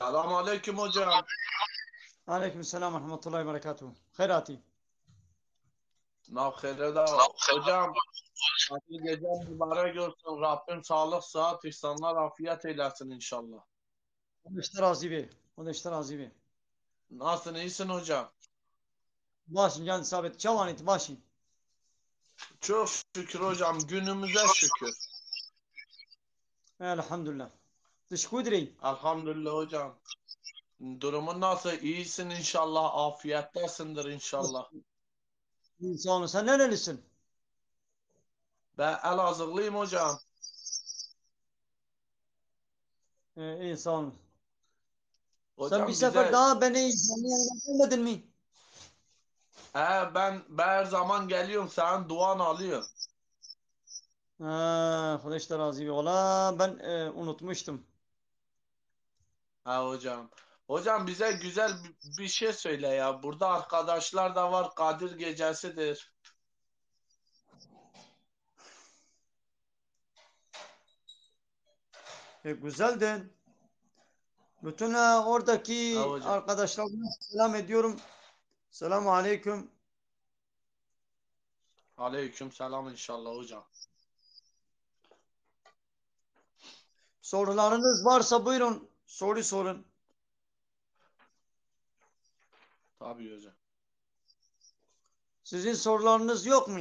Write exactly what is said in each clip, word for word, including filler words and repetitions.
Selam aleyküm hocam. Aleyküm selam ve rahmetullahi ve berekatuhu. Xêr hatî. Nav xêre de. Hocam, hayırlı gecen mübarek olsun. Rabbim sağlık, sıhhat, insanlar afiyet eylesin inşallah. Xwedê ji te razî be. Xwedê ji te razî be. Nasılsın, iyisin hocam? Baş in can sabit. Çawanî tu baş î? Çok şükür hocam, günümüze şükür. Elhamdülillah. Tu ji ku dirê yî? Elhamdülillah hocam. Durumun nasıl? İyisin inşallah, afiyettesindir inşallah. Sağ olun. Sen nerelisin? Ben Elazığlıyım hocam. Ee, iyi, sağ olun. Sen hocam bir sefer bize daha beni canlı yayına gelmedin mi? He, ben, ben her zaman geliyorum, senin duan alıyorum. Ha, Xwedê ji te razî be. Wala ben, e, unutmuştum. Ha hocam. Hocam bize güzel bi-, bir şey söyle ya. Burada arkadaşlar da var. Kadir gecesidir. E, güzeldin. Bütün, e, oradaki Ha hocam. arkadaşlarıma selam ediyorum. Selamu aleyküm. Aleyküm selam inşallah hocam. Sorularınız varsa buyurun, soru sorun. Tabii hocam. Sizin sorularınız yok mu?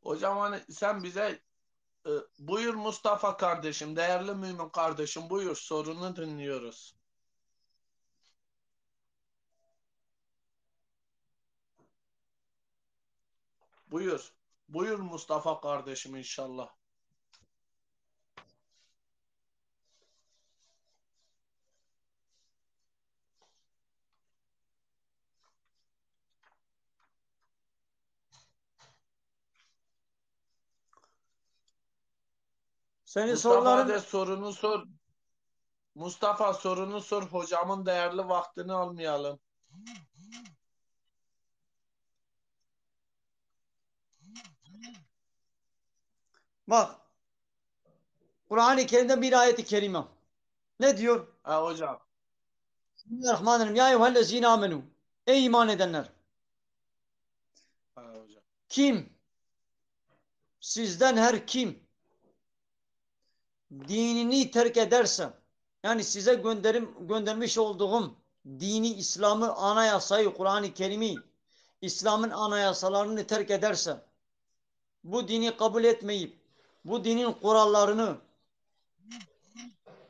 Hocam hani sen bize, e, buyur Mustafa kardeşim, değerli mümin kardeşim, buyur, sorunu dinliyoruz. Buyur. Buyur Mustafa kardeşim inşallah. Senin Mustafa soruların de sorunu sor. Mustafa sorunu sor. Hocamın değerli vaktini almayalım. Bak. Kur'an-ı Kerim'de bir ayet-i kerime. Ne diyor? Ha hocam. Bismillahirrahmanirrahim. Ya eyyühellezine amenu. Ey iman edenler. Ha hocam. Kim? Sizden her kim dinini terk ederse, yani size gönderim, göndermiş olduğum dini, İslam'ı, anayasayı, Kur'an-ı Kerim'i, İslam'ın anayasalarını terk ederse, bu dini kabul etmeyip, bu dinin kurallarını,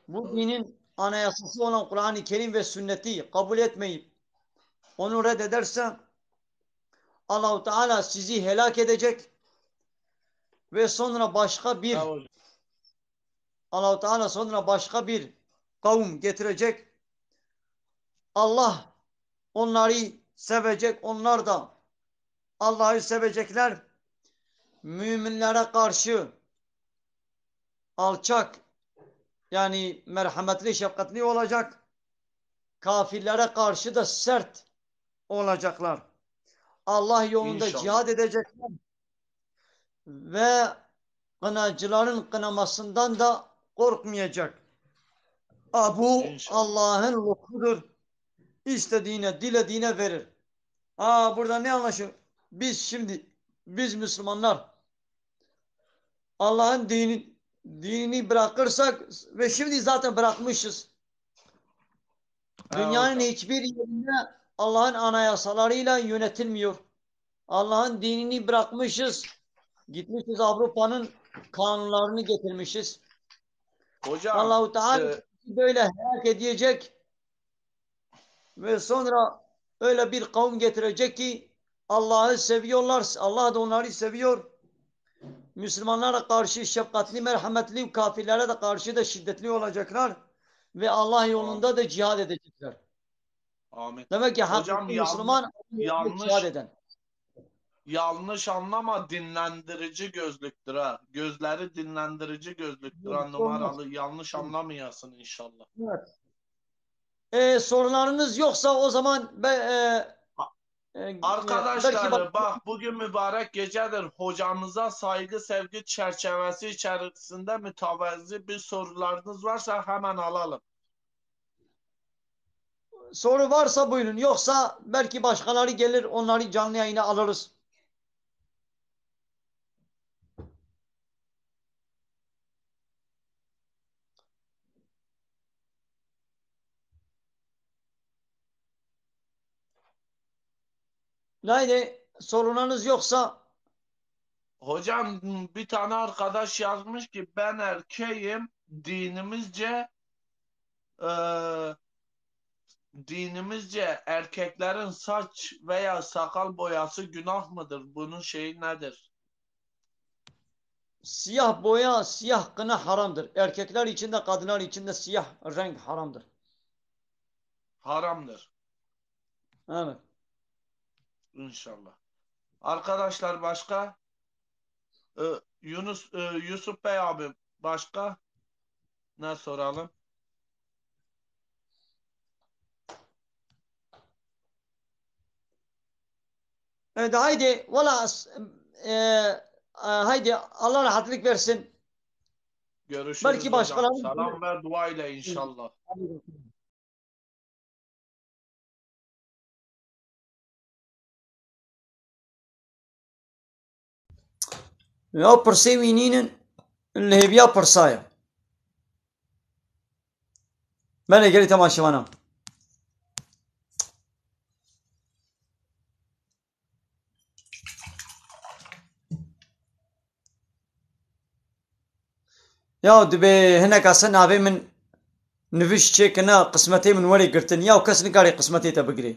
bu dinin anayasası olan Kur'an-ı Kerim ve sünneti kabul etmeyip, onu reddederse, Allahu Teala sizi helak edecek ve sonra başka bir Bravo. Allahu Teala sonra başka bir kavim getirecek. Allah onları sevecek, onlar da Allah'ı sevecekler. Müminlere karşı alçak, yani merhametli, şefkatli olacak. Kafirlere karşı da sert olacaklar. Allah yolunda İnşallah. cihad edecekler. Ve kınacıların kınamasından da korkmayacak. A, bu İnşallah. Allah'ın lütfudur. İstediğine, dilediğine verir. Aa, burada ne anlaşılıyor? Biz şimdi, biz Müslümanlar Allah'ın dini, dinini bırakırsak ve şimdi zaten bırakmışız. Ha, Dünyanın hocam. hiçbir yerinde Allah'ın anayasalarıyla yönetilmiyor. Allah'ın dinini bırakmışız. Gitmişiz Avrupa'nın kanunlarını getirmişiz. Hocam, Allahu Teala e, böyle helak edecek. Ve sonra öyle bir kavim getirecek ki Allah'ı seviyorlar, Allah da onları seviyor. Müslümanlara karşı şefkatli, merhametli, kafirlere de karşı da şiddetli olacaklar. Ve Allah yolunda Amin. da cihad edecekler. Amin. Demek ki Hocam, hakiki yanlış, Müslüman yanlış, cihad eden. Yanlış anlama, dinlendirici gözlüktür ha. Gözleri dinlendirici gözlüktür ha, Yok, numaralı. olmaz. Yanlış anlamayasın inşallah. Evet. Ee, sorularınız yoksa o zaman be-, e, e, e, belki Arkadaşlar, bak, bak, bugün mübarek gecedir. Hocamıza saygı, sevgi çerçevesi içerisinde mütevazi bir sorularınız varsa hemen alalım. Soru varsa buyurun. Yoksa belki başkaları gelir, onları canlı yayına alırız. Haydi, sorunlarınız yoksa. Hocam, bir tane arkadaş yazmış ki, "Ben erkeğim, dinimizce, e, dinimizce erkeklerin saç veya sakal boyası günah mıdır? Bunun şeyi nedir?" Siyah boya, siyah kına haramdır. Erkekler için de, kadınlar için de siyah renk haramdır. Haramdır. Evet. İnşallah. Arkadaşlar, başka? Ee, Yunus, e, Yusuf Bey abi, başka ne soralım? Evet, haydi, valla, e, e, haydi, Allah rahatlık versin. Görüşürüz Belki hocam. Başkaları Selam ve dua ile inşallah. Ya pirsê wî nînin, li hêviya pirsa ye. Belê gelî temaşevanan. Ya dibê hineka se navê min nivîş çêkine, qismetê min werê girtin. Ya kes nikarê qismetê te bigirê.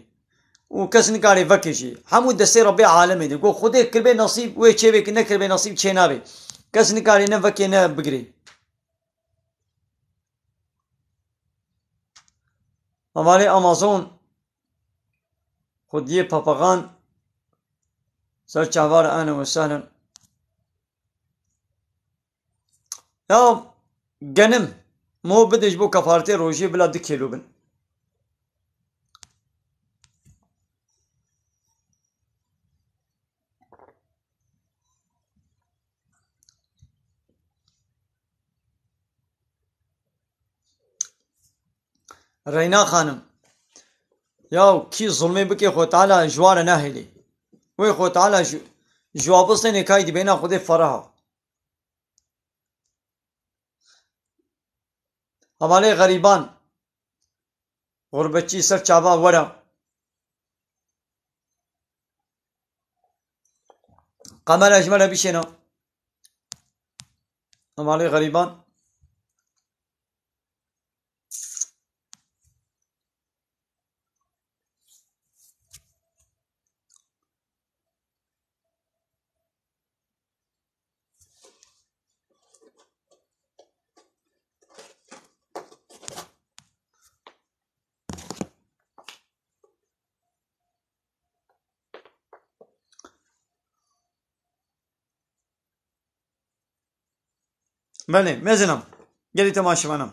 Û kes nikarê vekê jî. Hemû destê Rebbê alemê de. Got Xwedê kiribê nasîb, wê çêbê, nekiribê nasîb, çênabê. Kes nikarê ne vekê ne bigirê. Hevalê Amazon, xwediyê papaxan, ser çava re, ehlen we sehlen. Ya genim, mo bide ji bo kefaretê rojê bila du kêlo bin. Reyna Xanim, ya kî zulmê bike, Xwe Teala ji wan re nahêlê. Wê Xwe Teala ji, ji wa bistêne, kay dibêna Xwedê feraha. Hevalê xerîban, xurbetçî ser çava were. Kamera ji me re bişêne. Hevalê xerîban. Belê, mezinim. Gelî temaşevanim.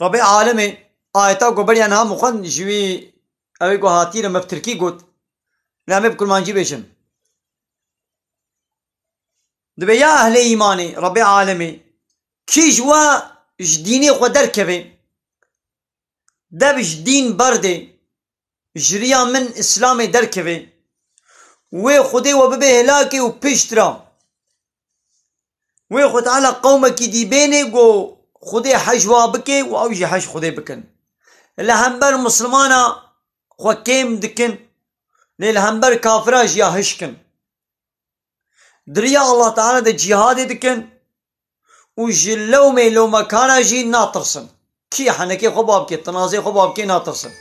Rebê alemê ayeta ku beriya niha min xwend ji wî, ew ê ku hatî re me bi tirkî got. Lê em ê bi kurmancî bêjin. Dibê ya ehlê îmanê, Rebê alemê, kî ji we ji dînê xwe derkeve, dev ji dîn berdê, ji riya min Îslamê derkeve, wê Xwedê we bibe helakê û pişt re wê Xwe Teala qewmekî dî bênê ku Xwedê hej wa bike û ew jî hej Xwedê bikin. Li hember Mislimana xwe kêm dikin, lê li hember kafira jî ya hişk in. Di riya Allah Teala de cîhadê dikin û ji lewmê lewmekana jî natirsin. Kî henekê xwe babikê, tinazê xwe babikê natirsin.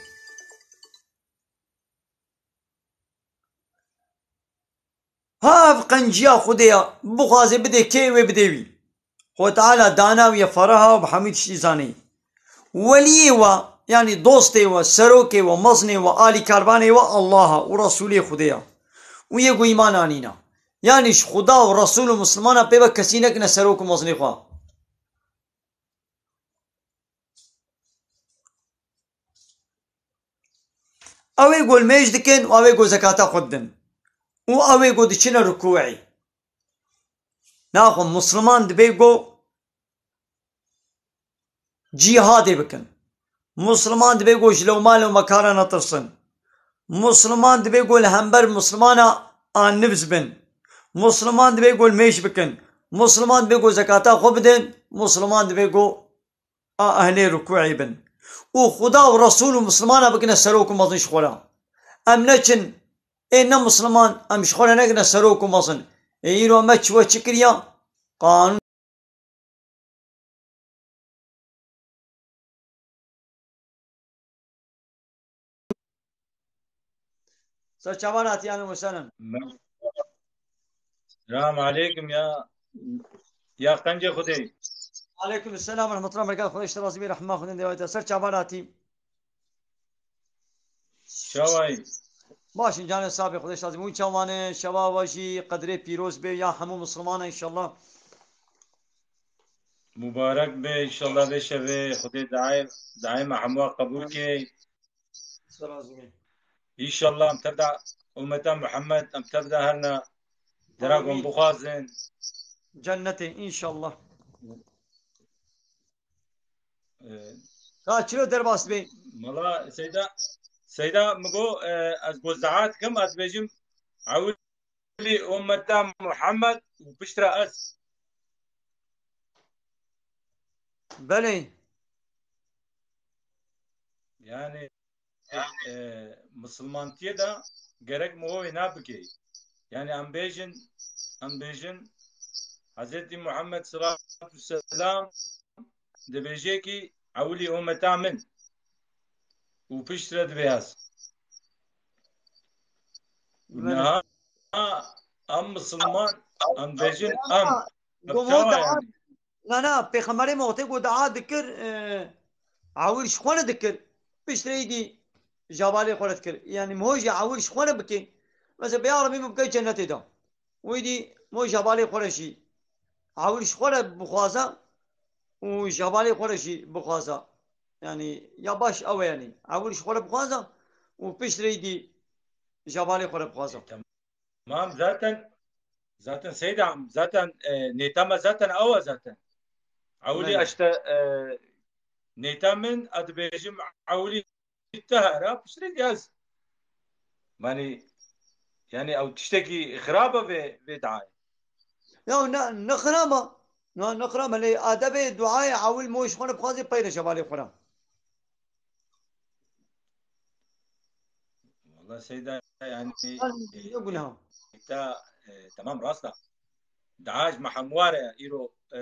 Ha ev qenciya Xwedê ya, bixwaze bidê kê wê bidê wî. Xwe Teala dana wî ye feraha û bi hemî tiştî zanî. Weliyê we, yanî dostê we, serokê we, mezinê we, alîkarvanê we Allah e û Resûlê Xwedê ye. Û yê ku îman anîna. Yanî ji Xuda û Resûl û Mislimana pê ve kesî nekine serok û mezinê xwe. Ew ê ku li mêj dikin û ew ê ku zekata xwe didin. Û ew ê ku diçine rukûî. Naxwe Musliman dibê ku cîhadê bikin. Musliman dibê ku ji lewma lewmekara netirsin. Musliman dibê ku li hember Muslimana anivz bin. Musliman dibê ku li mêj bikin. Musliman dibê ku zekata xwe bidin. Musliman dibê ku a ehlê rukûî bin. Û Xuda û Resûl û Muslimana bikine serok û mezin ji xwe re. Em neçin, ê ne Musliman, em ji xwe re nekine serok û mezin. Ê îro me çi we çi kiriya? Qanûn. Ser çavan hatî, ahlen we sehlen. Selam aleykum ya. Ya qencê Xwedê. Aleykum selam ve rahmetullah ve berekatuhu. Xwedê ji te razî be, rehma Xwedê dewayete. Ser çavan hatî. Çawayî? Baş in canê sabê, Xwedê ji te razî be. Hûn çawan e? Şeva we jî qedrê pîroz be ya hemû Misilmana inşallah. Mubarek be inşallah vê şevê. Xwedê dayê, dayê me hemû qebûl ke. Ser razî be. Înşallah em tevda ummeta Muhammed, em tevda herna dera ku em Amîn. Bixwazin. Cennetê înşallah. Ee, Ka çilo derbas be. Mala Seyda, Seyda min got, e, ez got dua dikim, ez dibêjim, ewilî ummeta Muhammed û piştre ez. Belê. Yani, e, Misilmantiyê de gerek mihovê nabikê. Yani em bêjin, em bêjin, Hezretî Muhammed salatu selam dibêje ki ewilî ummeta min û piştre dibê ez. Belê. Niha em Misilman, em bêjin em. Ev Gomo çawa da yani? Na, na, Pêxemberê me wextê ku dua dikir, e, ewil ji xwe re dikir. Piştre îdî ji hevalê xwe re dikir. Yani miho jî ewil ji xwe re bike. Mesela bê ya Rebî min bike cennetê de. Wî dî miho ji hevalê xwe re jî ewil ji xwe re bixwaza û ji hevalê xwe re jî bixwaza. Yani ya baş ew e yani. Ewil ji xwe re bixwaza û piştre îdî ji hevalê xwe re bixwaza. Tamam, zaten, zaten Seyda, zaten, e, nêta me zaten ew e zaten. Ewilî Belê. işte, e, nêta min, ez dibêjim ewilî te here, piştre diyaz. Yani, yani ew tiştekî xirab e vê, vê dayê. Ya ne, ne xirab e. Ne, ne xirab e. Lê edebê duayê ewil miho ji xwe re bixwaze peyre ji hevalê xwe re. Vallahi Seyda, yani, Yani, e, ne günah. Te, e, tamam, rast e. Dua ji me hemû re îro, e,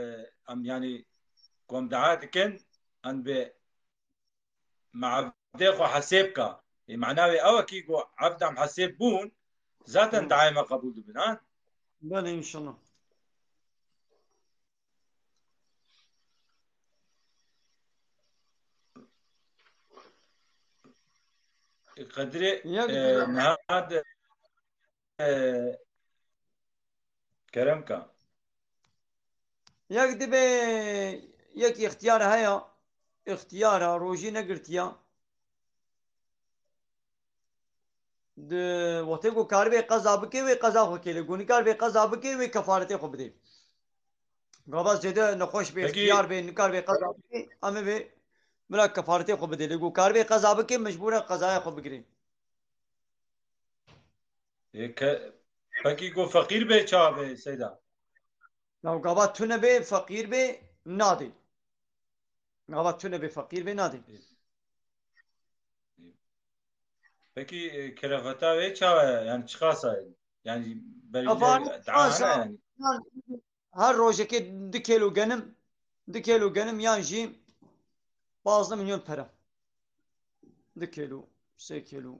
em, yani, ku em dua dikin, em bi me evdê xwe hesêb ka. E, mana wê ew e ki ku evd em hesêb bûn, zaten Hı. duayê me qebûl dibin, ha? Belê, inşallah. Qedrê, Yek e, dibe. niha de, e, kerem ka. Yek dibe, yek îxtiyar heye, îxtiyara rojî negirtiya. Di wextê ku karibê qeza bike, wê qeza xwe kê lê ku nikaribê qeza bike, wê kefaretê xwe bidê. Gava zêde nexweş bê, Peki, îxtiyar bê, nikaribê qeza bike, em ê vê bila kefaretê xwe bidê. Lê ku karibê qeza bike, mecbûr e qezaya xwe bigirê. Ê, ke-, pekî ku feqîr bê, ça bê, Seyda? Ya gava tune bê, feqîr bê, nadê. Gava tune bê, feqîr bê, nadê. Ê. Pekî, e, kerefeta wê çawa ye? Yani çiqasa ye? Yani berî Kefan dahane çiqasa yani. Yan her rojekê du kêlo genim, du kêlo genim yan jî pazdeh milyon pere. Du kêlo, sê kêlo.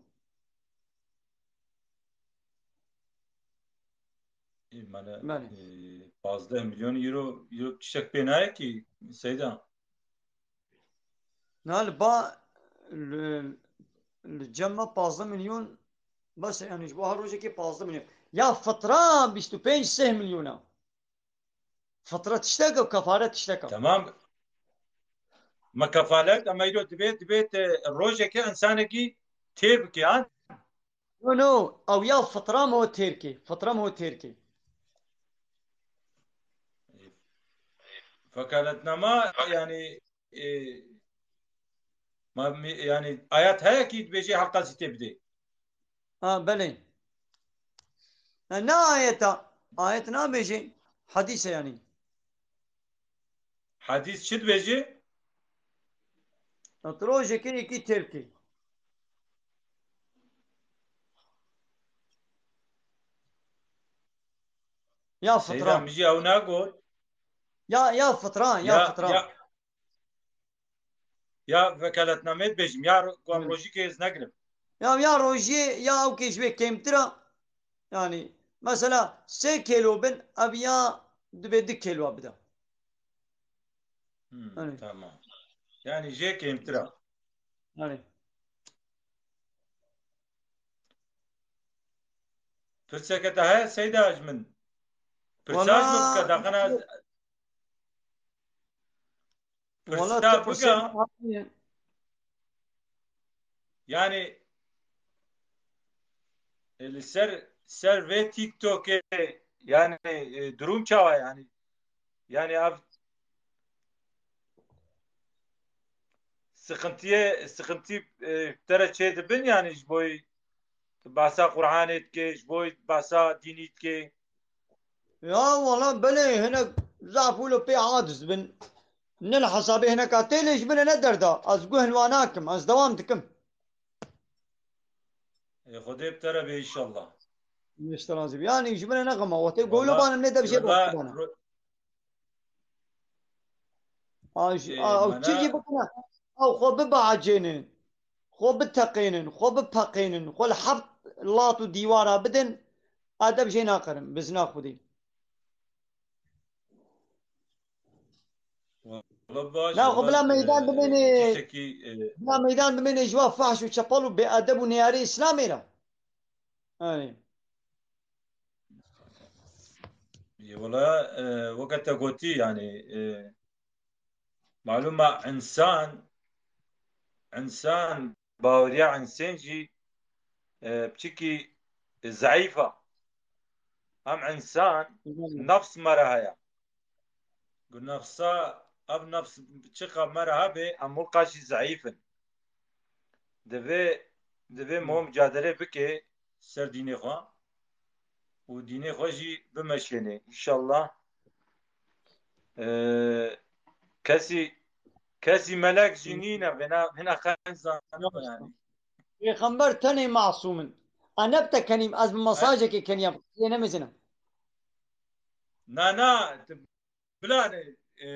Ê, mane, Belê. e, pazdeh milyon euro, euro tiştek pê nayê ki, Seyda. Na li ba, li, li cem me pazdeh milyon bes e, yani ji bo her rojekê pazdeh milyon. Ya fitra bîst û pênc sih milyon e. Fitra tiştek e û kefaret tiştek e. Tamam. Me kefalet, ama îro dibê, dibê te rojekê insanekî tê bike, ha? No, no, ew ya fitra mo têrkê. Fitra mo têrkê. Vekaletnama, yani, e, ma, mi- yani ayet heye ki dibêje heqqa zî tê bidê. Ha, belê. Ha, ne ayeta? Ayet nabêje. Hadîse yani. Hadîs çi dibêje? Rojekê yekî têrkê. Ya Seyda fitra. Mijî ew nagot. Ya, ya fitra, ya Ya, fitra. ya, ya vekaletnamê dibêjim. Ya ro- ku em Hı. rojî kê ez negirim. Ya, ya rojiyê, ya ew kê ji wê kêmtir e. Yani, mesela sê kêlo bin, ev ya dibê du kêlo bide. Hmm, Hani. Tamam. Yani jê kêmtir e. Yani. Pirseke te heye Seyda ji min? Pirsa ji min bike, daxina ez- Wala Pirsa tu pirsê bike, yani, e, li ser, ser vê TikTokê, yani, e, durum çawa yani? Yani ev sıkıntıya, sıkıntı, e, te re çê dibin yani ji bo bahsa Qur'anê dike, ji bo bahsa dînî dike. Ya wala belê hinek zaf wilo pê aciz bin. Ne li hesabê hineka tê lê ji min ne derda. Ez guh hilwa nakim. Ez dewam dikim. E, Xwedê bi te re be inşallah. Nişte razî be. Yani ji min ne xema. Wextê goylo Valla, banim ne dev jê valla bana. ro- Aj, e, a, ew mana- çi jî bikine? Ew xwe bibacênin. Xwe biteqênin. Xwe bipeqênin. Xwe li heft lat û dîwara bidin. Edeb jê naqirin. Bizna Xwedî. Valla baş, Na, xwe valla, bila meydan e, bimêne. tiştekî, e, Bila meydan bimêne ji wa fahş û çepal û bêedeb û neyarê Îslamê re. Yani. Yê wela, e, weke te gotî, yani, e, malûm e, insan, insan, baweriya insên jî, e, piçikî zeîf e. Em insan, nefs me re heye. Ku nefsa, ev nefs çiqa me re hebe, em mulqa jî zeîf in. Divê, divê mo mucadele bike ser dînê xwe û dînê xwe jî bimeşêne. Înşallah, e, kesî, kesî melek jî nîne, vêna, vêna xen zanibe yani. Pêxember tenê masûm in. A ne bi te kenîm, ez bi mesajekê keniyam. Yê nemizînim. Na, na, tu bila, e,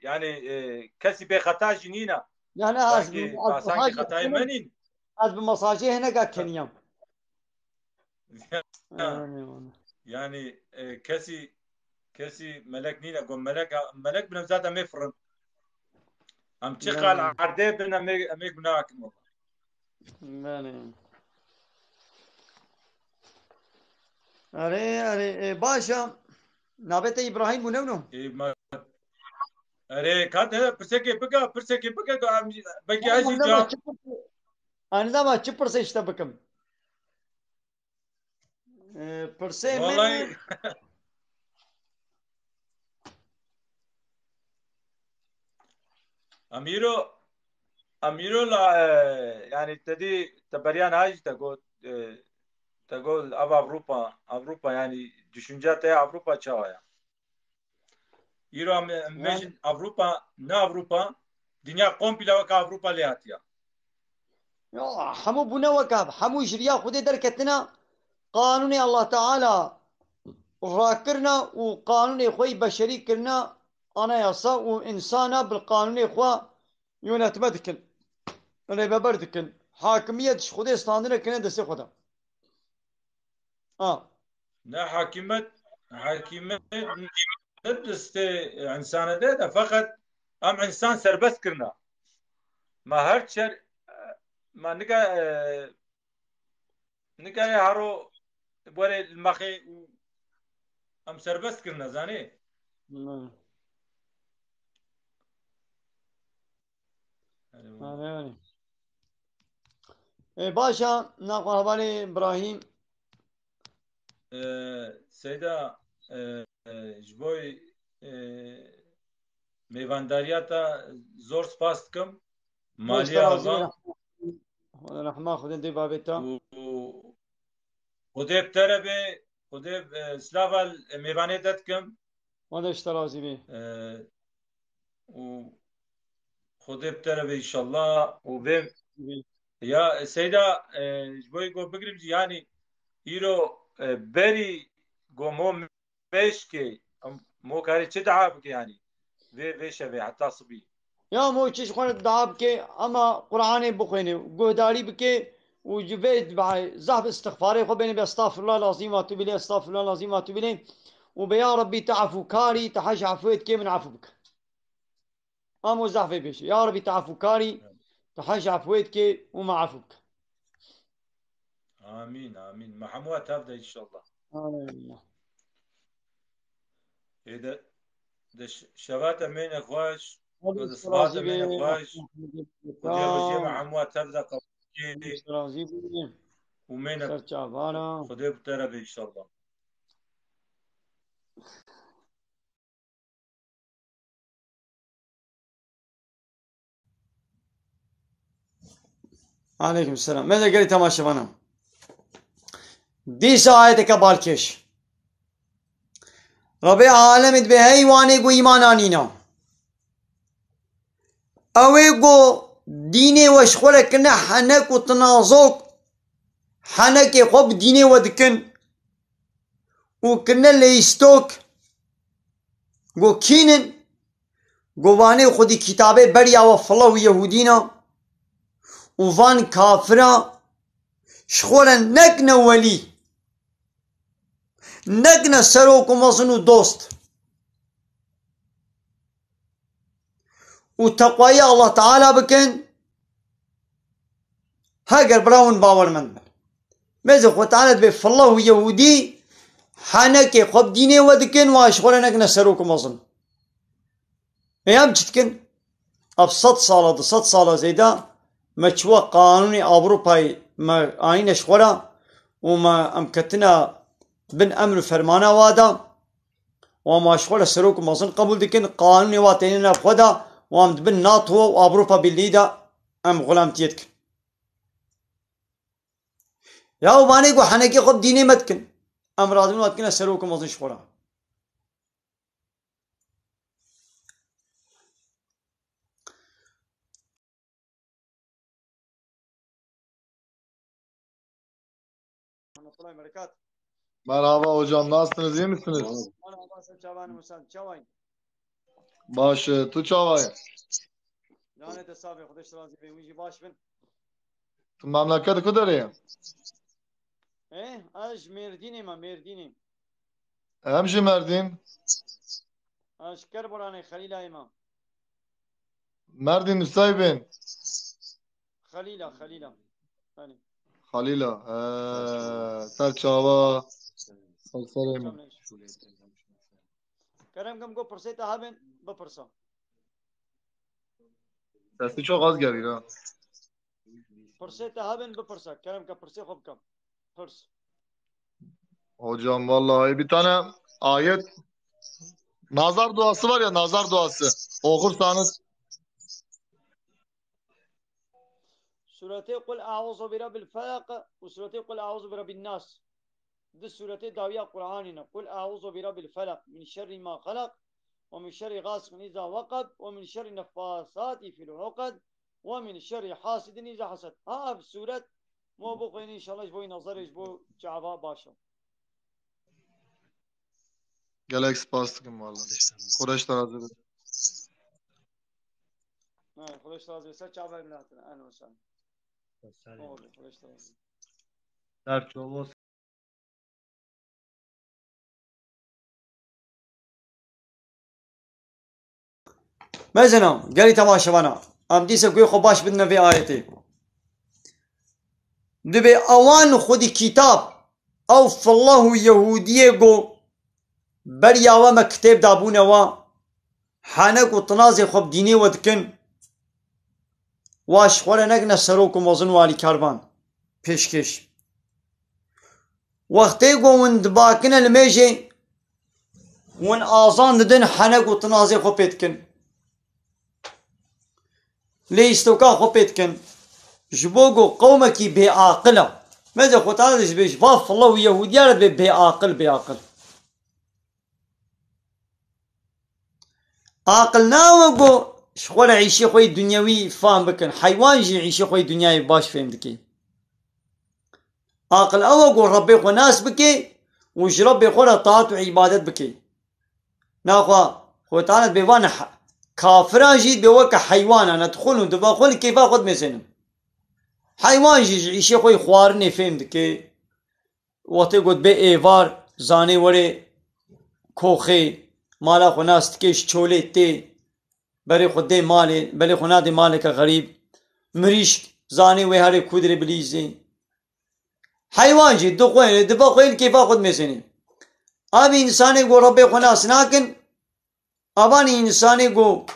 yani, e, kesî bêxeta jî nîne. Yani ez bi, Belkî ez bi basankî hacî xetayê kenîm, me nîn. ez bi mesajê hineka keniyam. Yani, Yani, e, kesî, kesî melek nîne. Got melek, melek bin em zaten mê firin. Em çi qal erdê bin em ê, em ê gunah akin wala. Yani. Erê, erê, e, baş e. Navê te Îbrahîm bû, ne wilo? E, ma, erê, ka te pirsekê bike, pirsekê bike, ka em, belkî ez jî Anida cevap. ma çi pirsê, anida ma çi pirsê ji te bikim? E, pirsê min Vallahi. Em îro, em îro la, e, yani te dî te beriya niha jî te got, e, te got ev Avrupa, Avrupa yani düşünce te Avrupa çawa ya? Îro em, em Yani bêjin Avrupa, ne Avrupa, dinya komple weke Avrupa lê hatiye. Ya, hemû bûne weke, hemû ji riya Xwedê derketine, qanûnê Allah Teala rakirine û qanûnê xwe yî beşerî kirine, anayasa û însana bil qanûnê xwe yönetme dikin. Rêveber dikin. Hakimiyet ji Xwedê standine kirine destê xwe de. Ha. Ne hakimiyet, hakimiyet ne destê insana de, de feqet em insan serbest kirine. Ma her çer, ma nika, e, nika haro were li mexê û em serbest kirine, zanê? Hmm. Yani, Yani, yani. E, baş e, naxwe hevalê Ibrahîm. E, Seyda, e, e, ji bo, e, mêvandariya te zor spas dikim. Xwedê ji te razî be, rehma Xwedê dê babê te. Û, û Xwedê bi te re be, Xwedê, e, slava mêvanê te dikim. Xwedê ji te razî be. E, û Xwedê bi te re be înşallah. Û vê, ya, Seyda, e, ji bo ku bigirim jî, yanî îro, e, berî ku mo mêşkê, em, mo karê çi dua bike yanî? Vê, vê şevê heta sibî. Ya mo çi ji xwe re dua bike, ama Qur'anê bixwêne, guhdarî bike û ji vê duayê zehf istixfarê xwe bêne be, estağfirullah lazîm ve tûbî lê, estağfirullah lazîm ve tûbî lê û be ya Rabbî tu efûkarî, tu hej efûyê dikê, min efû bike. Amo zehfê bêje. Ya Rabbî tu efûkarî, tu hej efûyê dikê û me efû bike. Amîn, amîn. Me hemû tev de înşallah. Amîn. Ê de, de ş-, şeva te mêne xweş, Xwedê de siba te mêne xweş. Xwedê rojê me hemû tev de qebûl kê. Razî bû. Û mêne Ser çavana. Xwedê bi te re be înşallah. Aleykum selam. Me de gelî temaşevana. Dîsa ayeteke balkêş. Rebê alemê dibê hey wanê ku îman anîna. Ew ê ku dînê we ji xwe re kirine henek û tinazok, henekê xwe bi dînê we dikin û kirine leyîstok, ku kîn in? Ku vanê xwedî kitabê beriya we file û yehûdîna û van kafira ji xwe re nekine welî, nekine serok û mezin û dost û teqwayî Allah Teala bikin, heger bira hûn bawermend bin. Mêze Xwe Teala dibê file û yehûdî henekê xwe bi dînê we dikin, wa ji xwe re nekine serok û mezin. Ê em çi dikin? Ev sed sala, du sed sala zêde me çiwa qanûnê Ewropayê me anîne ji xwe re û me em ketine bin emr û fermana wa de. Û em ji xwe re serok û mezin qebûl dikin, qanûnê wa têne nav xwe de û em di bin NATO û Ewropa Birlîgî de em xulamtiyê dikin. Ya û vanê ku henekê xwe bi dînê me dikin. Em radibin wa dikine serok û mezin ji xwe re. Merhaba hocam, nasılsınız, iyi misiniz? Merhaba, sen çavan mı sen? Çavayın. Baş, e, tu çavayı? Lanet hesabı, Xwedê razı bin, wî jî baş bin. Tu memleket ku derê ye? E, ez ji Mêrdînê me, Mêrdînê. Em jî Merdîn. Ez ji Kerboranê, Xelîlayê me. Merdîn Nusaybên. Xelîla, Xelîla. Belê. Xelîla. He, ser çava. Ser serê min. Kerem kim, go pirsê te hebin, bipirsa. Sesî çok az geliyor ha. Pirsê te hebin, bipirsa. Kerem ke pirsê xwe bikim. Pirs. Hocam vallahi bir tane ayet, nazar duası var ya, nazar duası. Okursanız. Suretê Qul Eûzu bi Rabbil Felaq û Suretê Qul Eûzu bi Rabbin Nas. Di suretê dawiya Qur'anê ne. Qul Eûzu bi Rabbil Felaq, min şerri ma xelaq, ve min şerri gasiqin îza weqeb, ve min şerri neffasati fil uqed, ve min şerri hasidin îza hased. Ha, ev suret mo bixwînî, înşallah ji bo nazarê, ji bo çava baş e. Gelek spas dikim valla. Xwedê ji te razî be. Ha, Xwedê ji te razî be. Ser çavê min hatine. Ehlen we sehlen. Oldu, Xwedê ji te razî be. Ser çava. Mezina, gelî temaşevana, em dîsa guhê xwe baş bidine vê ayetê. Dibê ewan xwedî kitab, ew fillah û yehûdiyê go, beriya we me kitêb dabûne we, henek û tinazê xwe bi dînê we dikin, wa ji xwe re nekine serok û mezin û alîkarvan. pêşkêş. Wextê ku hûn dibakine li mêjê, hûn azan didin, henek û tinazê xwe pê dikin. Lê îstoka xwe pê dikin. Ji bo ku qewmekî bêaqil e. Meze xwe tane dibêj, va file û Yehûdiya re dibê bêaqil, bêaqil. Aqil nawe ku ji xwe re îşê xwe yê dinyewî fam bikin. Heywan jî îşê xwe yê dinyayê baş fêm dike. Aqil ew e ku Rebbê xwe nas bike û ji Rebbê xwe re taat û îbadet bike. Naxwe xwe tane dibê van he-, kafiran jî dibê weke heywanan e, dixwin û dibexwin, kêfa xwe dimêzênin. Heywan jî ji îşê xwe yê xwarinê fêm dike. Wextê ku dibê êvar, zanê werê koxê, mala xwe nas dike, ji çolê tê, berê xwe dê malê, belê xwe nadê maleke xerîb. Mirîşk, zanê wê herê kûdirê bilîzê. Heywan jî dixwêne, dibexwêne, kêfa xwe dimêzêne. Ev însanê ku Rebbê xwe nas nakin, evan însanê ku,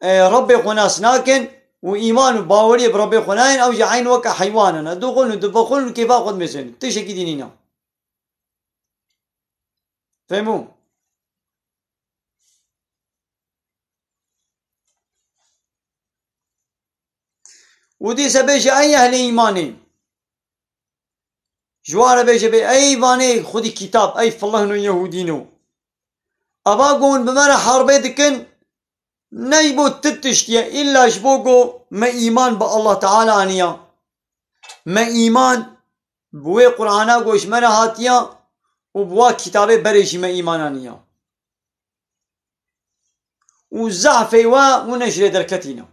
e, Rebbê xwe nas nakin û îman û baweriyê bi Rebbê xwe nayên, ew jî eyn weke heywanan e. Dixwin û dibexwin û kêfa xwe dimêzêne. Tiştekî dî nîne. Fehmû? Û dîse bêje, ey ehlê îmanê. Ji wan re bêje bê, ey vanê xwedî kitab, ey filehno Yehûdîno. Eva ku hûn bi me re herbê dikin, ne ji bo ti tiştî ye, îlla ji bo ku me îman bi Allah Teala aniya. Me îman bi wê Qur'ana ku ji me re hatiya û bi wa kitabê berê jî me îman aniya. Û zehfê we hûn e ji rê derketîne.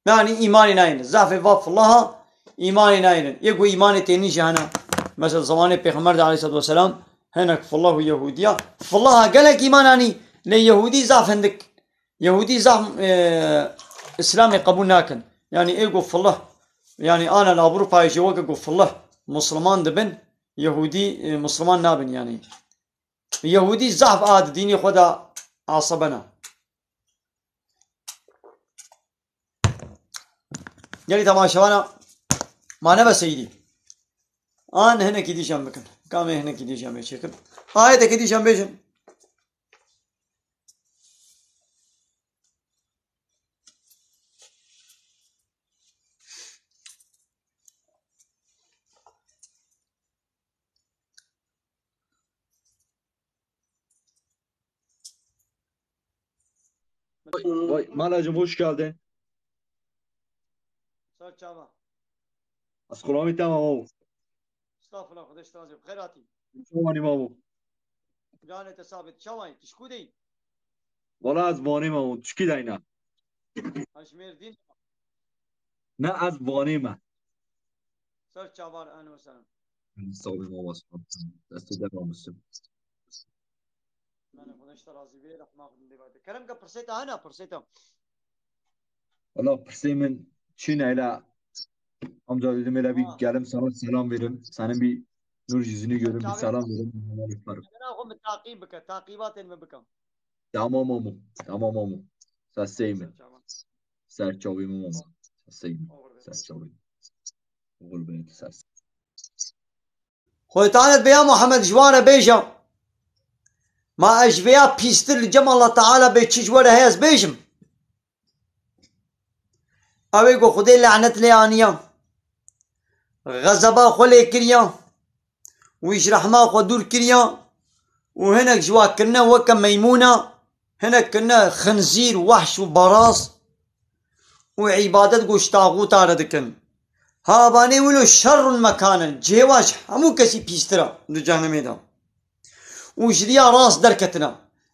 Yanî îmanê nayêne. Zehfê va filaha îmanê nayêne. Yê ku îmanê tênî jî hene. Mesela zemanê Pêxember de aleyhissalatu vesselam hinek filah û Yehûdiya. Filaha gelek îman anî, lê Yehûdî zaf hindik. Yehûdî zaf, e, Îslamê qebûl nakin. Yanî ê ku filah, yanî ana li Ewropayê jî weke ku filah Musliman dibin, Yehûdî, e, Musliman nabin yanî. Yehûdî zehf a di dînê xwe de asebena. Gelî temaşevana ma ne be seyîdî. An hinekî dîşan bikin. Kamê hinekî dîşan bê çêkin. Ayetekî dîşan bêjin. Vay, vay, Malacığım hoş geldin. Sağ ol çava. Askurami tamam o. Estağfurullah, Xwedê ji te razî be. Xêr hatî. Çawanî mamo. Canê te sabit. Çawanî? Tu ji ku deyî? Wala ez Vanê mamo. Tu çikî dayna? Ha, ji Mêrdîn. Ne, ez Vanê me. Ser çavar, ehlen we sehlen. Sağ olun, Allah razı olsun. Destê de kalmışsın. Yani, Xwedê ji te razî be, rehma Xwedê lê be. Kerem ke pirsê te hene, pirsê te. Valla pirsê min çi ne, hele amca dedim hele bir gelim sana selam verim. Senin bir nur yüzünü görün, bir selam verin. Çawa? Bana xwe min taqîb bike, taqîbatên min bike. Tamam omu, tamam omu. Sesey min. Ser çavan. Ser çavê min omu. Sesey min. Oxir be. Ser çavê min. Oxir be, ses. Xwê tane be ya Muhammed ji wan re bêje. Ma ez ji vêya pîstir li cem Allah Teala bê çi ji we re heye ez bêjim? Ew ê ku Xwedê lanet lê aniya, xezeba xwe lê kiriya, wî ji rehma xwe dûr kiriya û hinek ji wa kirine weke meymûna, hinek kirine xinzîr, wehş û baraz û îbadet ku ji taxûta re dikin. Ha, abanê wilo şerrun mekanen, cihê wa ji hemû kesî pîstir e di cehennemê de. Û ji riya rast derketine.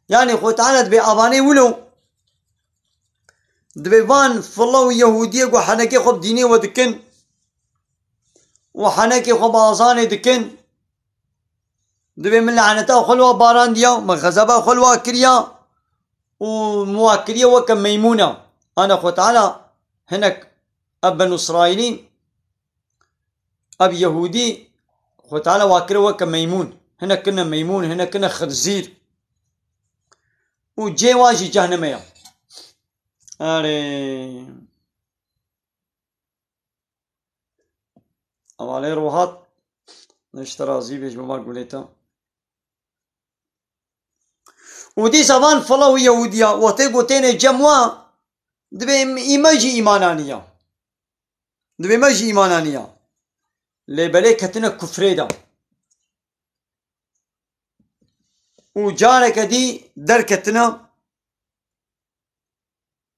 Yanî Xwedê Teala dibê abanê wilo, dibê van file û Yehûdiyê ku henekê xwe bi dînê we dikin û henekê xwe bi azanê dikin, dibê min laneta xwe li wa barandiya, min xezeba xwe li wa kiriya û min wa kiriye weke meymûna. Ana Xwedê Teala hinek ev Benû Îsraîlî, ev Yehûdî, Xwedê Teala wa kire weke meymûn. Hinek kirine meymûn, hinek kirine xinzîr. Û cê wa jî cehnemê ye. Erê. Hevalê Rohat, ji te razî bê, ji bo gulê te. Û dîsa van fila û Yehudiya, wextê ku têne cem wa, dibê îme jî îmana niya. Dibê me jî îmana niya. Lê belê ketine kufrê de. Û careke dî derketine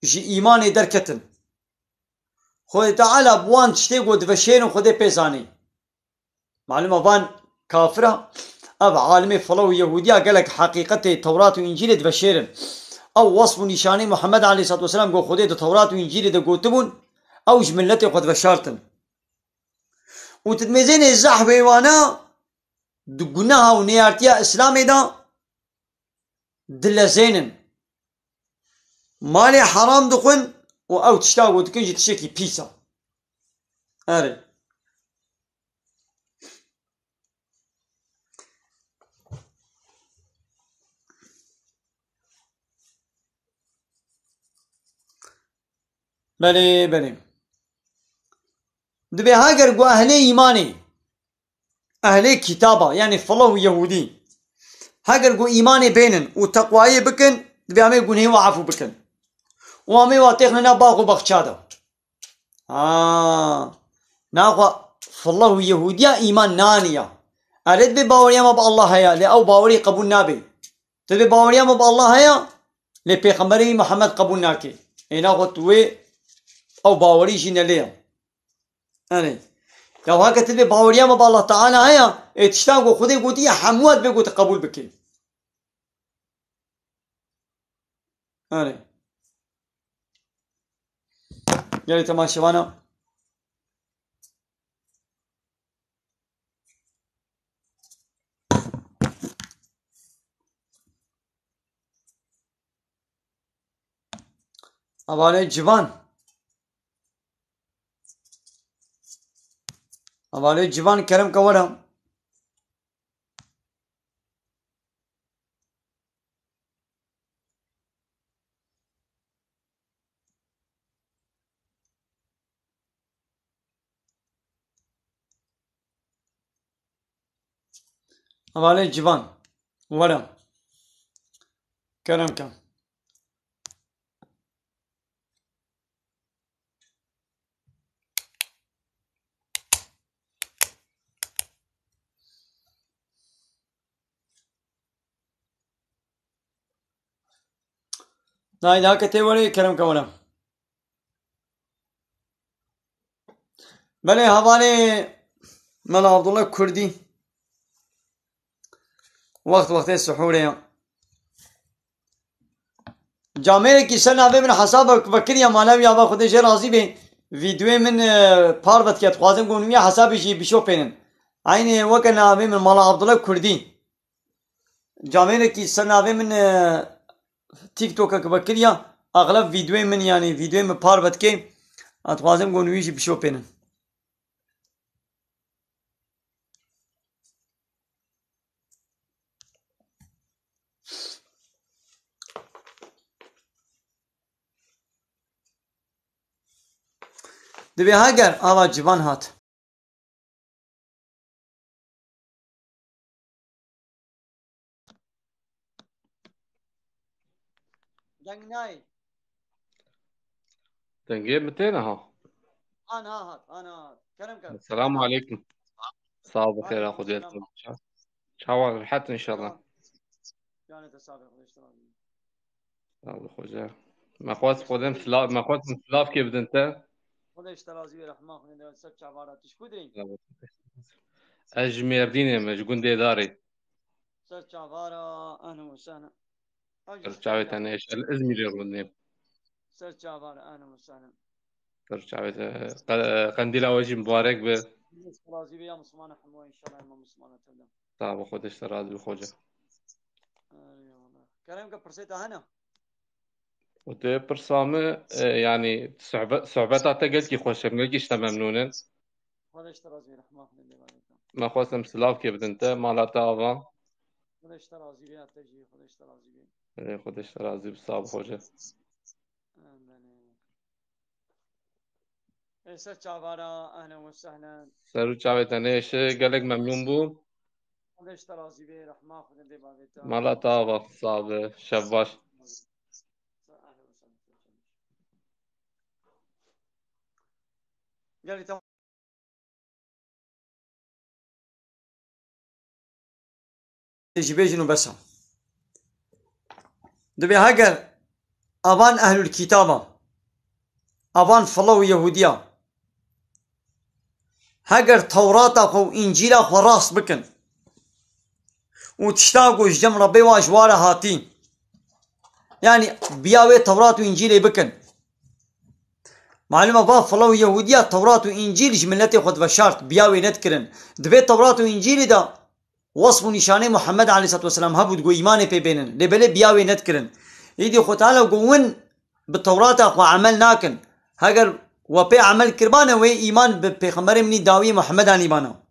ji îmanê derketin. Xwedê Teala bi wan tiştê ku diveşêrin Xwedê pê zanî. Malûm e van kafira, ev alimê fila û Yehudiya gelek heqîqetê Tewrat û Încîlê diveşêrin. Ew wesf û nîşanê Muhammed aleyhissalatu vesselam ku Xwedê di Tewrat û Încîlê de gotibûn, ew ji miletê xwe diveşartin. Û tu dimêzênê zehfê wana di guneha û neyartiya Îslamê de dilezênin. Malê heram dixwin û ew tişta ku dikin jî tiştekî pîs e. Erê. Belê, belê. Dibê heger ku ehlê îmanê, ehlê kitaba, yanî fila û Yehûdî, heger ku îmanê bênin û teqwayê bikin, dibê em ê gunehê wa efû bikin. Û em ê wa têxine nav bax û baxça de. Ha. Naxwe fila û Yehûdiya îman naniya. Erê dibê baweriya me bi Allah heye, lê ew bawerî qebûl nabe. Dibê baweriya me bi Allah heye, lê Pêxemberê wî Muhammed qebûl nake. Ê naxwe tu wê ew bawerî jî nelê ye. Erê. Ya heke tu dibê baweriya me bi Allah Teala heye, ê tiştan ku Xwedê gotiye hemû dibê ku tu qebûl bikî. Erê. Gelê temaşevana. Hevalê civan. Hevalê civan kerem ke were. Hevalê civan, were. Kerem ke. Nayê, daha ke tê were, kerem ke were. Belê, hevalê Mela Abdullah Kurdî. Wext wextê sihûrê ye. Camêrekî ser navê min hesabek vekiriya mala wî, ava Xwedê jê razî bê. Vîdeoyê min, e, parve dike, dixwazim ku hûn wî hesabê jî bişopênin. Eynê weke navê min Mala Abdullah Kurdî. Camêrekî ser navê min, e, TikTokek vekiriya, axlef vîdeoyê min, yanî vîdeoyê min parve dike. Ez dixwazim ku hûn wî jî bişopênin. Divê heger ava civan hat. Deng nayê. Dengê min têne ha. Ana hat, ana hat. Kerem kerem. Esselamu aleykum. Sağ ol, bixêr, Aleykum Xwedê selam. Çawa rehet inşallah. Selam. Canê te sax be, Xwedê ji te razî be. Sağ ol, xoca. Me xwest Xwedê silav, me xwest silav kê bidin te. Xwedê ji te razî be, rehma Xwedê de ser çavara tu ji ku dirî? Sağ ol. Ez ji Mêrdînê me, ji gundê Darê. Ser çavara, ehlen we sehlen. Ser çavê te neşe, li Izmîrê rûnê. Ser çavara, ehlen we sehlen. Ser çavê te, qe-, qendîla we jî mubarek be. Xwedê ji te razî be ya Mislimana hemû, înşallah ema Mislimana tevle. Sağ ol, Xwedê ji te razî be xoca. Eyvallah. Kerem ke pirsê te hene? Û tu pirsa min, e, yanî sohbe-, sohbeta te gelkî xweş e, gelkî ji te memnûn in. Xwedê ji te razî be, rehma Xwedê lê bade te. Me xwestim silav kê bidin te, mala te ava. Xwedê ji te razî be, ya te jî, Xwedê ji te razî be. Ê, Xwedê ji te razî be, sağ ol, xoca. Amin. Ê ser çavara, ehlen we sehlen. Ser û çavê te nêşe, gelek memnûn bû. Xwedê ji te razî bê, rehma Xwedê bê bavê te. Mala te ava, sax be, şev baş. Ehlen we sehlen. Gelî te jî bêjin û bes e. Dibê heger avan ehlul kitaba, avan fila û Yehudiya, heger Tewrata xwe û Încîla xwe rast bikin û tişta ku ji cem Rebbê wa ji wa re hatî, yanî biya wê Tewrat û Încîlê bikin. Malum e, va fila û Yehudiya Tewrat û Încîl ji miletê xwe diveşart, biya wê nedikirin. Di vê Tewrat û Încîlê de wesf û nîşanê Muhammed aleyhisselatu vesselam hebû, digot îmanê pê bênin. Lê belê biya wê nedikirin. Îdî Xwe Teala got win bi Tewrata xwe emel nakin. Heger we pê emel kiribane, wê îman bi pêxemberê min î dawiyê Muhammed anîbana.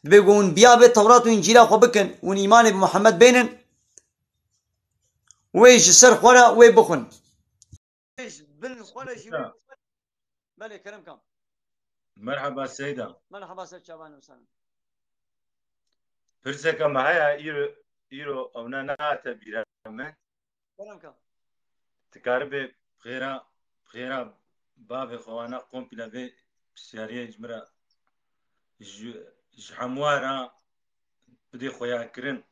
Dibê got win biya vê Tewrat û Încîla xwe bikin, win îmanê bi Muhammed bênin. Wê ji ser xwe re wê bixwin. Ji bin xwe re jî wê. Belê, kerem kam. Merhaba Seyda. Merhaba ser çavan û sanin. Pirseka me heye, îro, îro ewna nehate bîra me. Kerem kam. Dikaribê xêra, xêra bavê xwe wana komple vê pisyariyê ji min re ji, ji hemû re bidê xuyakirin.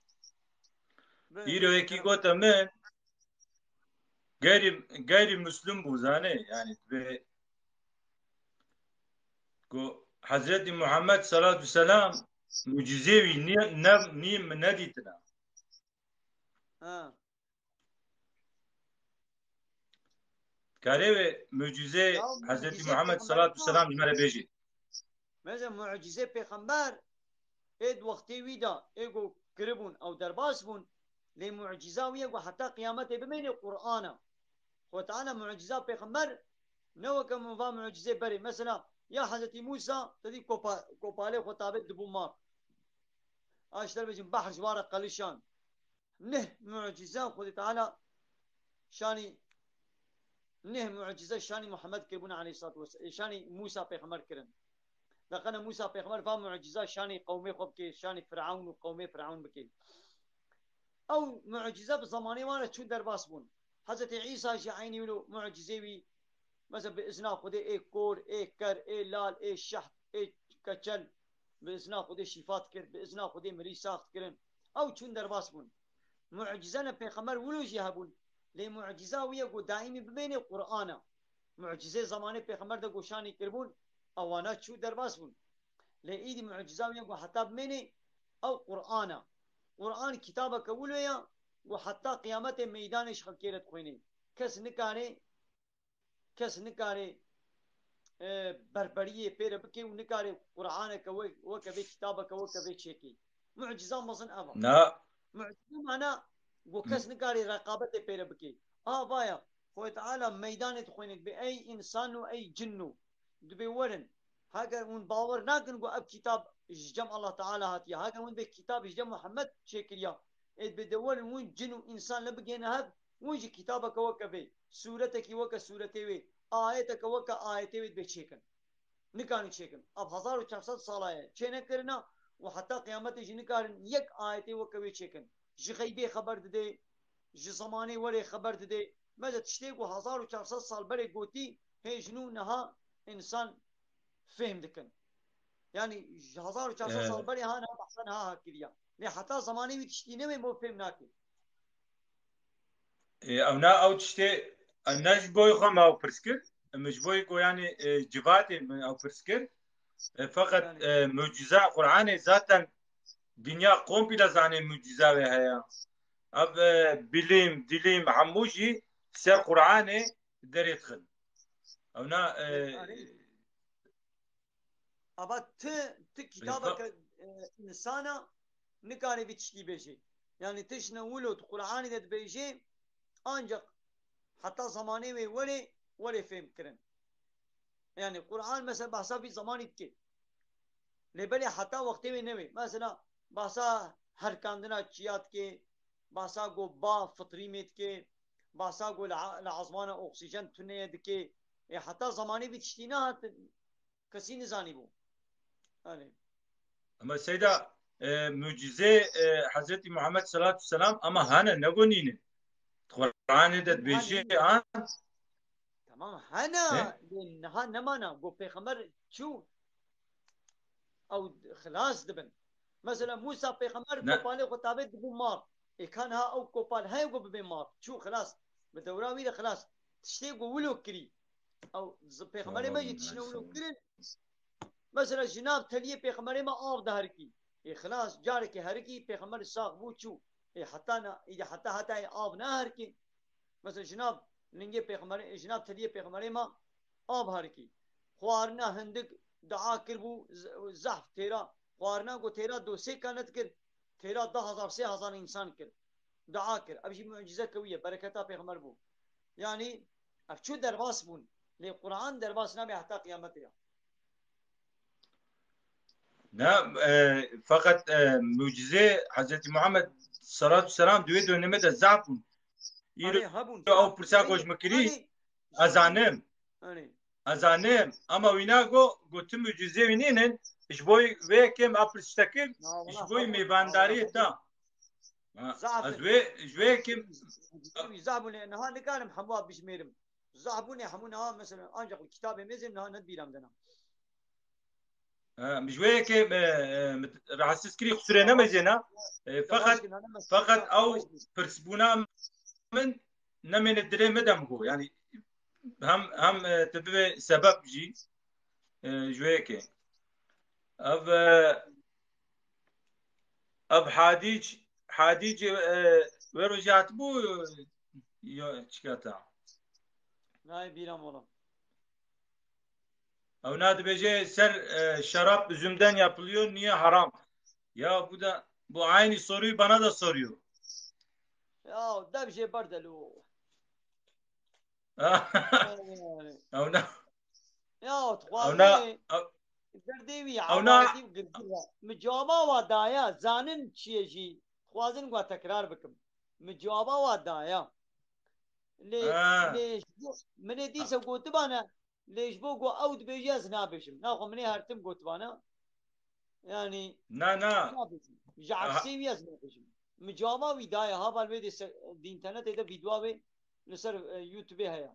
Îro yekî gote min, Geyrî, geyrî Muslim bû, zanê, yanî dibê ku Hezretî Muhammed salatu selam mucizê wî niye, ne, nî min nedîtine. Ha. Karê wê mucizê Ya, Hezretî mucizê Muhammed pêxember salatu selam ji me re bêjî. Mesela mucizê pêxember ê di wextê wî de ê ku kiribûn ew derbas bûn, lê muciza wî ye ku heta qiyametê bimênê Qur'an e. Xwe Teala muciza pêxember ne weke min va mucizê berê. Mesela ya Hezretî Mûsa te dî kopa-, kopalê xwe tabê dibû mar. A ji te re bêjin behr ji wa re qelişan. Neh muciza Xwedê Teala şanî, neh muciza şanî Muhammed kiribûn aleyhissalatu vesselam, şanî Mûsa pêxember kirin. Deqene Mûsa pêxember va muciza şanî qewmê xwe bike, şanî Firavun û qewmê Firavun bike. Ew muciza bi zemanê wan re çû derbas bûn. Hezretî Îsa jî eynî wilo mucizê wî, mesela bi izna Xwedê ê kor, ê ker, ê lal, ê şeht, ê keçel, bi izna Xwedê şîfa dikir, bi izna Xwedê mirî sax dikirin. Ew çûn derbas bûn. Mucize ne pêxember wilo jî hebûn. Lê muciza wî ye ku daîmî bimênê Qur'an e. Mucizê zemanê pêxember de goşanî kiribûn, ewana çû derbas bûn. Lê îdî muciza wî ye ku heta bimênê, ew Qur'an e. Qur'an kitabeke wilo ye ku heta qiyametê meydanê ji xelkê re dixwînê. Kes nikare kes nikare, e, berberiyê pê re bike û nikare Qur'aneke we-, weke vê kitabeke weke vê çêkê. Muciza mezin ev e. Na. Muciza mana ku kes nikare reqabetê pê re bike. A vaya, Xwedê Teala meydanê dixwîne, dibê ey însan û ey cin û. Dibê werin. Heger hûn bawer nakin ku ev kitab ji cem Allah Teala hatiye, heger hûn vê kitab ji cem Muhammed çêkiriya, ê dibê de werin hûn cin û însan le bigihêne hev, hûn jî kitabeke weke vê, sûretekî weke sûretê wê, ayeteke weke ayetê wê dibê çêkin. Nikarin çêkin. Ev hezar û çar sed sala ye çê nekirina û heta qiyametê jî nikarin yek ayetê weke wê çêkin. Ji xeybê xeber didê, ji zemanê werê xeber didê. Meze tiştê ku hezar û çar sed sal berê gotî, hê ji nû niha însan fêm dikin. Yanî ji hezar û çar sed sal Ee, berê ha niha behsa niha ha kiriya. Lê heta zemanê wî tiştî newê, bo fêm nake. Ee, ew na ew tiştê, ew ne ji boyê xwe me ew pirs kir. Min ji boyê ku yanî, e, civatê min ew pirs kir. E, feqet, Yanî e, muciza Qur'anê zaten dinya komple zanê muciza wê heye. Ev, e, bilim, dilim, hemû jî ser Qur'anê derê dixin. Ew na, e, Erê. Ava ti, ti Rêxa- kitabeke, e, insana nikare vî tiştî bêjê. Yanî tiştine wilo di Qur'anê de dibêjê, ancak heta zamanê wê were, were fêm kirin. Yanî Qur'an mesela behsa vî zamanî dike. Lê belê heta wextê wê newê. Mesela behsa herkandina çiya dike, behsa ku ba fitrî mê dike, behsa ku li, li ezmana oksîjen tuneye dike, Ê heta zamanê vî tiştî nehatin, kesî nizanîbû. Yanî. Ama Seyda, e, mucizê, e, Hezretî Muhammed salatu selam ama hene, ne gonîne. Quranê de dibêje an. Tamam, hene. Lê niha nemana. Got pêxember çû. Ew xilas dibin. Mesela Musa pêxember kopalê xwe tavê dibû mar. Ê ka niha ew kopal heye ku bibê mar. Çû xilas. Bi dewra wî de xilas. Tiştê ku wilo kirî. Ew pêxemberê me jî tiştine wilo kirin. Mesela ji nav teliyê pêxemberê me av diherikî. Ê xilas, carekê herikî, pêxember sax bû çû. Ê heta na, îdî heta heta ê av neherikê. Mesela ji nav lingê pêxemberê, ji nav teliyê pêxemberê me av herikî. Xwarina hindik dua kiribû, z-, zehf têra. Xwarina ku têra do sê kanet kir, têra du hezar, sê hezar însan kir. Dua kir. Ev jî mucîze kewî ye, bereketa pêxember bû. Yanî ev çû derbas bûn. Lê Quran derbas nabe heta qiyametê ya. Na, e, feqet, e, mucizê Hezretî Muhammed salatu selam di wê dönemê de zaf bûn. Îro ew pirsa ku ji min kirî, ez zanim. Ez zanim. Ama wîna go, go tu mucizê wî nînin, ji bo vê yekê me pirs te kir, ji bo mêvandariyê te. Ez wê, ji wê yekê zaf bûne, niha nikarim hemû bijmêrim. Zaf bûne hemû niha, mesela, ancak kitabê mêzê niha ne bîra min de ne. Em ji wê yekê, e, e, rahatsız kirî, qusûrê nemejê ne. E, feqet, feqet ew pirsbûna min nemêne dilê min de, min got. Yanî hem, hem, e, tu bibê sebeb jî, e, ji wê yekê. Ev, e, ev Hadîc, Hadîc, e, wê rojê hatibû, e, ya çikata? Nayê bîra mola. Ew na dibêje ser, e, şarap üzümden yapılıyor, niye haram? Ya bu da, bu aynı soruyu bana da soruyor. Ya dev jê berde lo. Ew na. Ya dixwazê derdê wî, ew na, girgir e. Min cewaba wa daye, zanin çi ye jî. Dixwazin wa tekrar bikim. Min cewaba wa daye. Lê, lê ji bo, min ê dîsa gotibane, lê ji bo ku ew dibêje ez nabêjim. Naxwe min ê her tim gotibane. Yanî, na, na, nabêjim. Ji eksê wî ez nabêjim. Min cewaba wî daye, heval wê dê ser, di înternetê de vîdyoa wê li ser, e, YouTubeê heye.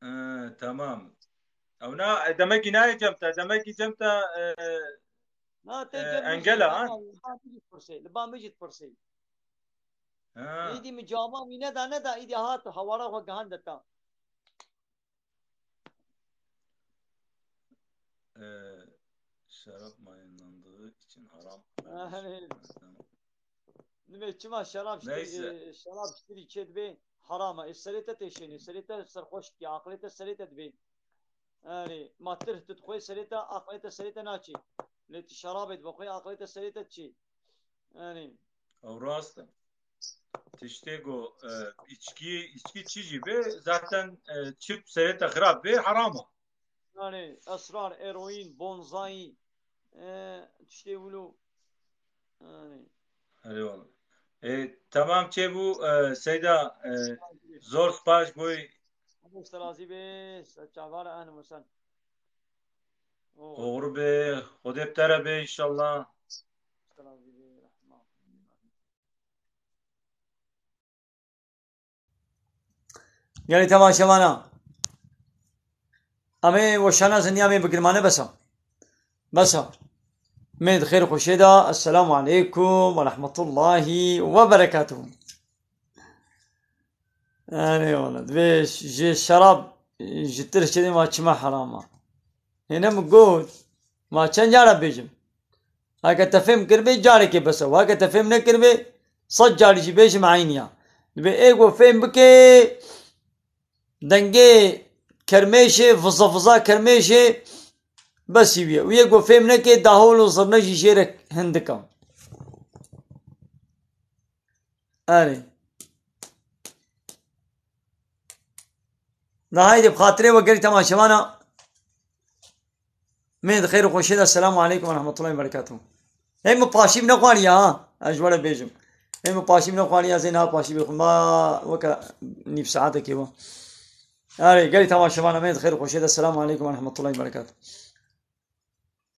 E, tamam. Ew na, e, demekî nayê cem te, demekî cem te, e, na, tê e, cem engel e, ha? Li ba min jî dipirsê, li ba min jî dipirsê. Ha. Îdî min cewaba wî neda, neda, îdî hat hawara xwe gihande te. E, şarap mayınlandığı için haram. Dibê çima şerab ji tirî, şerab ji tirî çê dibê heram e. Ê serê te têşênê, serê te serxweş dike, aqilê te serê te dibê. Erê, ma tirh tu dixwê serê te, aqilê te serê te naçê. Lê tu şerabê dibixwê, aqilê te serê te diçê. Erê. Ew rast e. Tiştê ku, e, içki, içki çi jî be, zaten, e, çi serê te xirab be, heram e. Yanî esrar, eroîn, bonzayî, e, tiştê wilo. Yanî. Eyvallah. E, tamam çêbû, e, Seyda, e, zor spas boy. Ser razî be, ser çavara ehn musen. Oxir be, Xwedê bi te re be înşallah. Ser razî be, rehma. Gelî temaşevana. Em ê weşana zindiya me bigirmane besa. Besa. Mê di xêr xweşê de. Esselamu aleykum ve rahmetullahi ve berekatuhu. Yanî wala. Divê ji şerab ji tirşê de ma çima herama. Hêne min got. Ma çend cara bêjim. Heke te fêm kiribê carekê bes e. Heke te fêm nekiribê sed carî jî bêjim eynî ya. Dibê ê ku fêm bike dengê kermêşê, viza viza kermêşê besî wî ye. Û yê ku fêm neke dahol û zirne jî jê re hindik e. Erê. Da haydê bi xatirê we gelî temaşevana. Mê di xeyr û xweşê de. Selamu aleykum ve rahmetullahi ve berekatuhu. Hey min paşî nexwariya ha. Ez ji we re bêjim. Hey min paşî nexwariya zê niha paşî bêxwim. Ma weke nîv saetekê we. Erê, gelî temaşevana me, xêr û xweşiyê de, selamu aleykum ve rahmetullahi ve berekatuhu.